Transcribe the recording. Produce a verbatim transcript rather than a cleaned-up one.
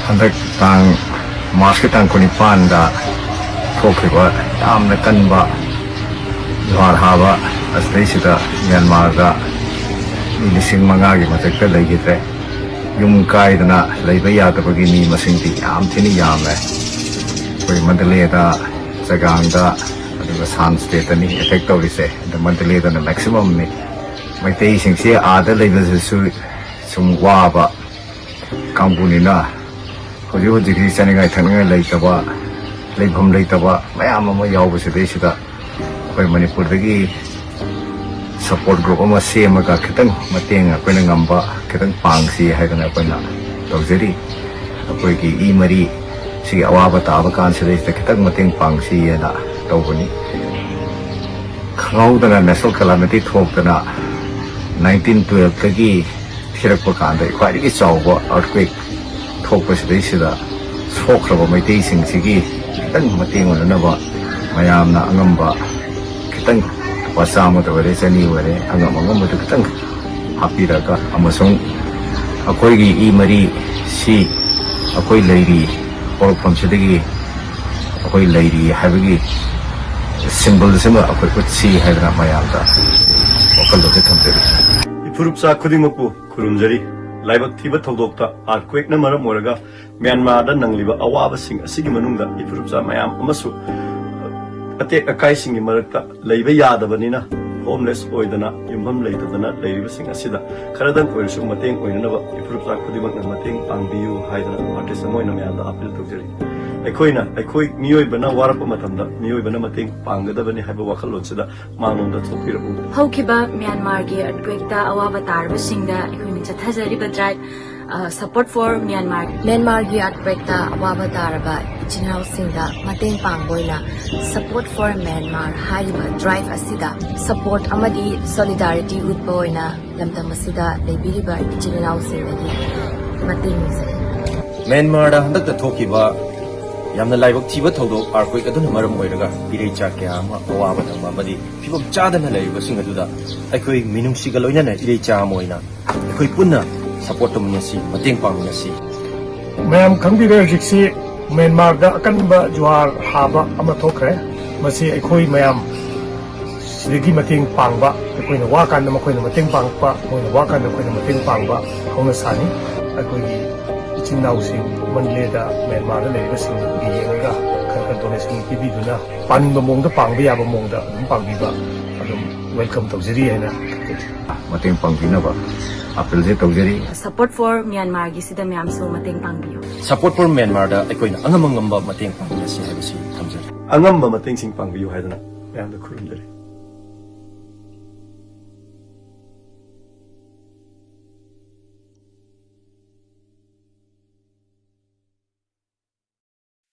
ꯍꯟꯗꯛ ꯇꯥꯡ, ꯃꯥꯔꯆꯀꯤ ꯇꯥꯡ ꯀꯨꯟꯅꯤꯄꯥꯟꯗ ꯊꯣꯛꯈꯤꯕ ꯌꯥꯝꯅ ꯀꯟꯕ ꯖꯨꯍꯥꯔ ꯍꯥꯕ ꯑꯁꯤꯗꯩꯁꯤꯗ ꯃ꯭ꯌꯥꯟꯃꯥꯔꯗ ꯃꯤ ꯂꯤꯁꯤꯡ ꯃꯉꯥꯒꯤ ꯃꯊꯛꯇ ꯂꯩꯈꯤꯗ꯭ꯔꯦ꯫ ꯌꯨꯝ ꯀꯥꯏꯗꯅ ꯂꯩꯕ ꯌꯥꯗꯕꯒꯤ ꯃꯤ ꯃꯁꯤꯡꯗꯤ ꯌꯥꯝ ꯊꯤꯅ ꯌꯥꯝꯃꯦ꯫ ꯑꯩꯈꯣꯏ ꯃꯟꯗꯂꯦꯗ, ꯆꯒꯥꯡꯗ, ꯑꯗꯨꯒ ꯁꯥꯟ ꯁ꯭ꯇꯦꯠꯇꯅꯤ ꯑꯦꯐꯦꯛ ꯇꯧꯔꯤꯁꯦ꯫ ꯑꯗ ꯃꯟꯗꯂꯦꯗꯅ ꯃꯦꯛꯁꯤꯃꯝꯅꯤ꯫ ꯃꯩꯇꯩꯁꯤꯡꯁꯦ ꯑꯥꯗ ꯂꯩꯕꯁꯤꯁꯨ ꯁꯨꯝ ꯋꯥꯕ ꯀꯥꯡꯕꯨꯅꯤꯅ ꯍꯧꯖꯤꯛ ꯍꯧꯖꯤꯛꯀꯤ ꯆꯥꯅꯤꯡꯉꯥꯏ ꯊꯛꯅꯤꯡꯉꯥꯏ ꯂꯩꯇꯕ, ꯂꯩꯐꯝ ꯂꯩꯇꯕ ꯃꯌꯥꯝ ꯑꯃ ꯌꯥꯎꯕꯁꯤꯗꯩꯁꯤꯗ ꯑꯩꯈꯣꯏ ꯃꯅꯤꯄꯨꯔꯗꯒꯤ ꯁꯄꯣꯔꯠ ꯒ꯭ꯔꯨꯞ ꯑꯃ ꯁꯦꯝꯃꯒ ꯈꯤꯇꯪ ꯃꯇꯦꯡ ꯑꯩꯈꯣꯏꯅ ꯉꯝꯕ ꯈꯤꯇꯪ ꯄꯥꯡꯁꯤ ꯍꯥꯏꯗꯅ ꯑꯩꯈꯣꯏꯅ ꯇꯧꯖꯔꯤ꯫ ꯑꯩꯈꯣꯏꯒꯤ ꯏ ꯃꯔꯤ ꯁꯤꯒꯤ ꯑꯋꯥꯕ ꯇꯥꯕ ꯀꯥꯟꯁꯤꯗꯩꯁꯤꯗ ꯈꯤꯇꯪ ꯃꯇꯦꯡ ꯄꯥꯡꯁꯤ ꯍꯥꯏꯅ ꯇꯧꯕꯅꯤ꯫ ꯈꯪꯍꯧꯗꯅ ꯅꯦꯁꯅꯦꯜ ꯀꯦꯂꯥꯃꯤꯇꯤ ꯊꯣꯛꯇꯅ ꯅꯥꯏꯟꯇꯤꯟ ꯇꯨꯌꯦꯜꯐꯇꯒꯤ ꯊꯤꯔꯛꯄ ꯀꯥꯟꯗ ꯈ꯭ꯋꯥꯏꯗꯒꯤ ꯆꯥꯎꯕ ꯑꯥꯔꯠꯀ꯭ꯋꯦꯛ ꯊꯣꯛꯄꯁꯤꯗꯩꯁꯤꯗ ꯁꯣꯛꯈ꯭ꯔꯕ ꯃꯩꯇꯩꯁꯤꯡꯁꯤꯒꯤ ꯈꯤꯇꯪ ꯃꯇꯦꯡ ꯑꯣꯏꯅꯅꯕ ꯃꯌꯥꯝꯅ ꯑꯉꯝꯕ ꯈꯤꯇꯪ ꯂꯨꯄꯥ ꯆꯥꯝꯃꯗ ꯑꯣꯏꯔꯦ, ꯆꯅꯤ ꯑꯣꯏꯔꯦ, ꯑꯉꯝ ꯑꯉꯝꯕꯗꯨ ꯈꯤꯇꯪ ꯍꯥꯞꯄꯤꯔꯒ ꯑꯃꯁꯨꯡ ꯑꯩꯈꯣꯏꯒꯤ ꯏ ꯃꯔꯤ ꯁꯤ ꯑꯩꯈꯣꯏ ꯂꯩꯔꯤ ꯍꯧꯔꯛꯐꯝꯁꯤꯗꯒꯤ ꯑꯩꯈꯣꯏ ꯂꯩꯔꯤ ꯍꯥꯏꯕꯒꯤ ꯁꯤꯝꯕꯜꯁꯤꯃ ꯑꯩꯈꯣꯏ ꯎꯠꯁꯤ ꯍꯥꯏꯗꯅ ꯃꯌꯥꯝꯗ ꯋꯥꯈꯜꯂꯣꯟꯁꯦ ꯊꯝꯖꯔꯤ꯫ ꯏꯐꯨꯔꯨꯞꯆꯥ ꯈꯨꯗꯤꯡꯃꯛꯄꯨ ꯈꯨꯔꯨꯝꯖꯔꯤ꯫ ꯂꯥꯏꯕꯛ ꯊꯤꯕ ꯊꯧꯗꯣꯛꯇ ꯑꯥꯔꯠꯀ꯭ꯋꯦꯛꯅ ꯃꯔꯝ ꯑꯣꯏꯔꯒ ꯃ꯭ꯌꯥꯟꯃꯥꯔꯗ ꯅꯪꯂꯤꯕ ꯑꯋꯥꯕꯁꯤꯡ ꯑꯁꯤꯒꯤ ꯃꯅꯨꯡꯗ ꯏꯐꯨꯔꯨꯞꯆꯥ ꯃꯌꯥꯝ ꯑꯃꯁꯨ ꯑꯇꯦꯛ ꯑꯀꯥꯏꯁꯤꯡꯒꯤ ꯃꯔꯛꯇ ꯂꯩꯕ ꯌꯥꯗꯕꯅꯤꯅ ꯍꯣꯝꯂꯦꯁ ꯑꯣꯏꯗꯅ ꯌꯨꯝꯐꯝ ꯂꯩꯇꯗꯅ ꯂꯩꯔꯤꯕꯁꯤꯡ ꯑꯁꯤꯗ ꯈꯔꯗꯪ ꯑꯣꯏꯔꯁꯨ ꯃꯇꯦꯡ ꯑꯣꯏꯅꯅꯕ ꯏꯐꯨꯔꯨꯞꯆꯥ ꯈꯨꯗꯤꯡꯃꯛꯅ ꯃꯇꯦꯡ ꯄꯥꯡꯕꯤꯌꯨ ꯍꯥꯏꯗꯅ ꯑꯥꯔꯇꯤꯁ ꯑꯃ ꯑꯣꯏꯅ ꯃꯌꯥꯝꯗ ꯑꯄꯤꯜ ꯇꯧꯖꯔꯤ꯫ ꯑꯩꯈꯣꯏꯅ, ꯑꯩꯈꯣꯏ ꯃꯤꯑꯣꯏꯕꯅ ꯋꯥꯔꯛꯄ ꯃꯇꯝꯗ ꯃꯤꯑꯣꯏꯕꯅ ꯃꯇꯦꯡ ꯄꯥꯡꯒꯗꯕꯅꯤ ꯍꯥꯏꯕ ꯋꯥꯈꯜꯂꯣꯟꯁꯤꯗ ꯃꯥꯡꯂꯣꯝꯗ ꯊꯣꯛꯄꯤꯔꯛꯎ꯫ ꯍꯧꯈꯤꯕ ꯃ꯭ꯌꯥꯟꯃꯥꯔꯒꯤ ꯑꯥꯔꯠꯀ꯭ꯋꯦꯛꯇ ꯑꯋꯥꯕ ꯇꯥꯔꯕꯁꯤꯡꯗ ꯑꯩꯈꯣꯏꯅ ꯆꯠꯊꯖꯔꯤꯕ ꯗ꯭ꯔꯥꯏꯚ, ꯑ, Support for Myanmar, ꯃ꯭ꯌꯥꯟꯃꯥꯔꯒꯤ ꯑꯥꯔꯠꯀ꯭ꯋꯦꯛꯇ ꯑꯋꯥꯕ ꯇꯥꯔꯕ ꯏꯆꯤꯟ ꯏꯅꯥꯎꯁꯤꯡꯗ ꯃꯇꯦꯡ ꯄꯥꯡꯕ ꯑꯣꯏꯅ Support for Myanmar ꯍꯥꯏꯔꯤꯕ ꯗ꯭ꯔꯥꯏꯚ ꯑꯁꯤꯗ ꯁꯄꯣꯔꯠ ꯑꯃꯗꯤ ꯁꯣꯂꯤꯗꯥꯔꯤꯇꯤ ꯎꯠꯄ ꯑꯣꯏꯅ ꯂꯝꯗꯝ ꯑꯁꯤꯗ ꯂꯩꯕꯤꯔꯤꯕ ꯏꯆꯤꯟ ꯏꯅꯥꯎꯁꯤꯡꯗꯒꯤ ꯃꯇꯦꯡ ꯅꯤꯖꯔꯤ꯫ ꯃ꯭ꯌꯥꯟꯃꯥꯔꯗ ꯍꯟꯗꯛꯇ ꯊꯣꯛꯈꯤꯕ ꯌꯥꯝꯅ ꯂꯥꯏꯕꯛ ꯊꯤꯕ ꯊꯧꯗꯣꯛ ꯑꯥꯔꯠꯀ꯭ꯋꯦꯛ ꯑꯗꯨꯅ ꯃꯔꯝ ꯑꯣꯏꯔꯒ ꯏꯔꯩꯆꯥ ꯀꯌꯥ ꯑꯃ ꯑꯋꯥꯕ ꯅꯪꯕ ꯑꯃꯗꯤ ꯐꯤꯕꯝ ꯆꯥꯗꯅ ꯂꯩꯔꯤꯕꯁꯤꯡ ꯑꯗꯨꯗ ꯑꯩꯈꯣꯏ ꯃꯤꯅꯨꯡꯁꯤꯒ ꯂꯣꯏꯅꯅ ꯏꯔꯩꯆꯥ ꯑꯃ ꯑꯣꯏꯅ ꯑꯩꯈꯣꯏ ꯄꯨꯟꯅ ꯁꯄꯣꯔꯠ ꯇꯧꯃꯤꯟꯅꯁꯤ, ꯃꯇꯦꯡ ꯄꯥꯡꯃꯤꯟꯅꯁꯤ꯫ ꯃꯌꯥꯝ ꯈꯪꯕꯤꯔꯦ, ꯍꯧꯖꯤꯛꯁꯤ ꯃ꯭ꯌꯥꯟꯃꯥꯔꯗ ꯑꯀꯟꯕ ꯖꯨꯍꯥꯔ ꯍꯥꯕ ꯑꯃ ꯊꯣꯛꯈ꯭ꯔꯦ꯫ ꯃꯁꯤ ꯑꯩꯈꯣꯏ ꯃꯌꯥꯝ ꯁꯤꯗꯒꯤ ꯃꯇꯦꯡ ꯄꯥꯡꯕ, ꯑꯩꯈꯣꯏꯅ ꯋꯥ ꯀꯥꯟꯗ ꯃꯈꯣꯏꯅ ꯃꯇꯦꯡ ꯄꯥꯡꯉꯛꯄ, ꯃꯣꯏꯅ ꯋꯥ ꯀꯥꯟꯗ ꯑꯩꯈꯣꯏꯅ ꯃꯇꯦꯡ ꯄꯥꯡꯕ ꯍꯧꯅ ꯁꯥꯅꯤ꯫ ꯑꯩꯈꯣꯏꯒꯤ ꯏꯆꯤꯟ ꯏꯅꯥꯎꯁꯤꯡ ꯃꯟꯂꯦꯗ ꯃ꯭ꯌꯥꯟꯃꯥꯔꯗ ꯂꯩꯔꯤꯕꯁꯤꯡꯒꯤ ꯌꯦꯡꯉꯒ ꯈꯔ ꯈꯔ ꯗꯣꯅꯦꯁꯟ ꯄꯤꯕꯤꯗꯨꯅ ꯄꯥꯅꯤꯡꯕ ꯃꯑꯣꯡꯗ, ꯄꯥꯡꯕ ꯌꯥꯕ ꯃꯑꯣꯡꯗ ꯑꯗꯨꯝ ꯄꯥꯡꯕꯤꯕ ꯑꯗꯨꯝ ꯋꯦꯜꯀꯝ ꯇꯧꯖꯔꯤ ꯍꯥꯏꯅ ꯈꯟꯖꯩ꯫ ꯃꯇꯦꯡ ꯄꯥꯡꯕꯤꯅꯕ ꯑꯄꯤꯜꯁꯦ ꯇꯧꯖꯔꯤ꯫ Support for Myanmarꯒꯤꯁꯤꯗ ꯃꯌꯥꯝꯁꯨ ꯃꯇꯦꯡ ꯄꯥꯡꯕꯤꯌꯨ꯫ Support for Myanmarꯗ ꯑꯩꯈꯣꯏꯅ ꯑꯉꯝ ꯑꯉꯝꯕ ꯃꯇꯦꯡ ꯄꯥꯡꯃꯤꯟꯅꯁꯤ ꯍꯥꯏꯕꯁꯤ ꯊꯝꯖꯔꯤ꯫ ꯑꯉꯝꯕ ꯃꯇꯦꯡꯁꯤꯡ ꯄꯥꯡꯕꯤꯌꯨ ꯍꯥꯏꯗꯨꯅ ꯃꯌꯥꯝꯗ ꯈꯨꯔꯨꯝꯖꯔꯤ꯫